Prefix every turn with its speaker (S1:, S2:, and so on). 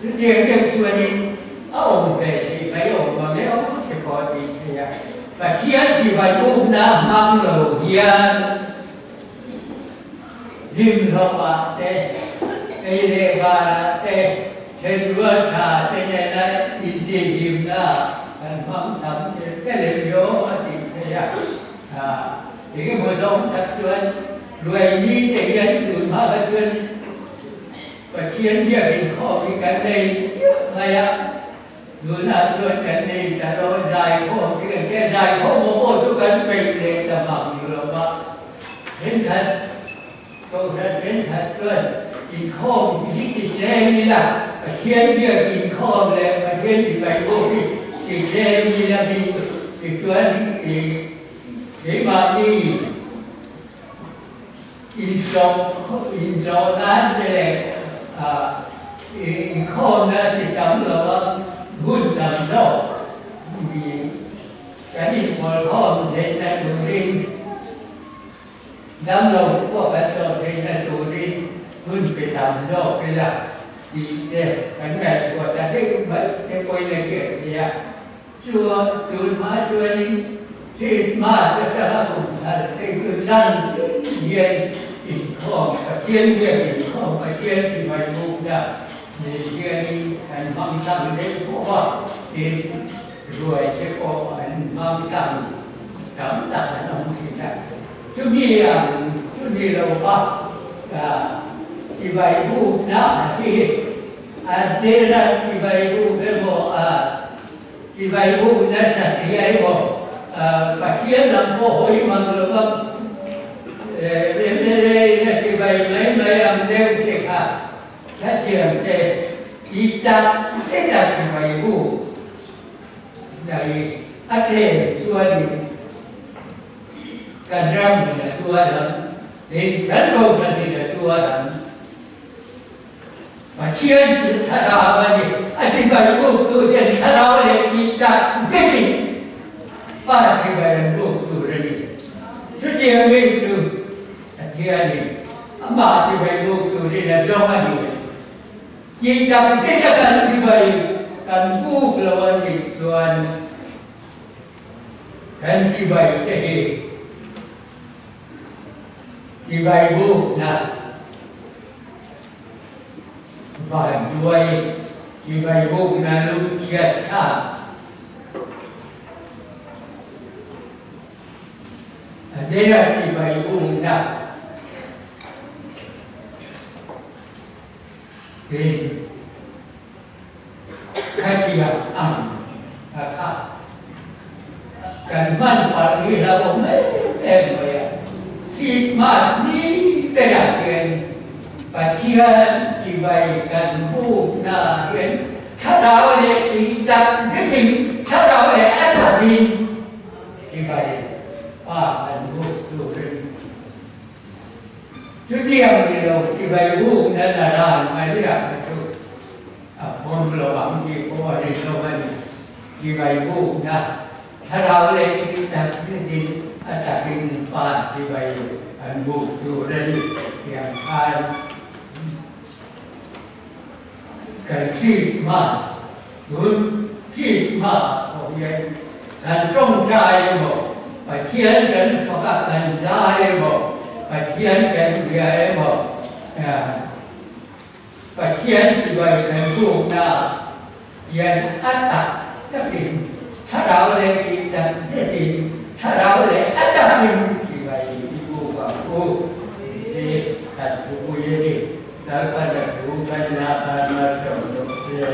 S1: Chutiang deuh chuanin a awm ve theih mai awm mang e aw te pawh a tih theih a. Pathian chibai bukna hmang lo hian hlimhlawpah te, ei leh vanah te, thenrual tha te nena intihhlimna kan hmang tam tel tel em i aw a tih theih a. Engemaw zawng tak chuan Ruaini te hian tun hma kha chuan Pathian biak inkhawm hi kan nei chiah mai a, tunah chuan kan nei ta lo, zaikhawm chu kan tia, zaikhawm aw pawh chu kan peih leh ta mang lo va, thenkhat kohhran thenkhat chuan inkhawm hi ti tlem ila, Pathian biak inkhawm leh Pathian chibai pawh hi ti tlem ila hi tichuan ih keimahni Inchawh nan te leh inkhawmna ti tam lo a, hun tam zawk kan inpawlkhawm theihna turin, damlo pawh kan chawh theihna turin hun pe tam zawk ila tih te kan ngaihtuah ta deuh mai te pawhin a hriat theih a. Chuan tun hma chuanin Christmas atanga kum thar te chu zan tin hian inkhawm, Pathian biak inkhawm, Pathian chibai bukna ni hianin kan hmang tlang deuh pawh a, tin ruai te pawh an hmang tlang tam tak an awm thin a. Chumi ang chu ni lo va, chibai bukna hi A dera chibai buk emaw, a chibai buk nasa tia emaw, Pathian lam pawh hawi mang lo va, MLA in a chibai mai mai ang deuh te kha hlathiam te i tak zet a chibai buk dai a tlem chuanin kan ram in a tuar ang, tin kan kohhran in a tuar ang. Pathian chu thlarau a ni, a chibai buktu ten thlarau leh tih tak zetin Pa chibai an buk tur a ni. Chutiang mi chu Pathianin amah chibai buk turin a zawng a ni. Tih tak zeta kan chibai kan buk lo a nih chuan kan chibai te hi Chibai bukna vanduai, chibai bukna lungchhiat thlak a dera chibai bukna tin Khatiang ang a kha kan hman palh hi hlauhawm em em mai a. Christmas ni berah hian Pathian chibai kan bukna hian thlarau leh tih tak zetin thlarau leh a takin chibai pa kan buk turin chutiang ni lo chibai bukna la ran mai ah kha chu A pawm lo ang tih pawh a rin lo a ni. Chibai bukna thlarau leh thil tak zetin a takin pa chibai an buk tur a ni tiang khan kan Christmas tun Christmas pawh hian kan tawngtai emaw Pathian kan fak a kan zai emaw Pathian kan bia emaw Pathian chibai kan bukna hian a tak takin thlarau leh tih tak zetin thlarau leh a takin chibai i buk ang u tih hi kan thupui a ni. Lalpan a thu kan lak a malsawm rawh se.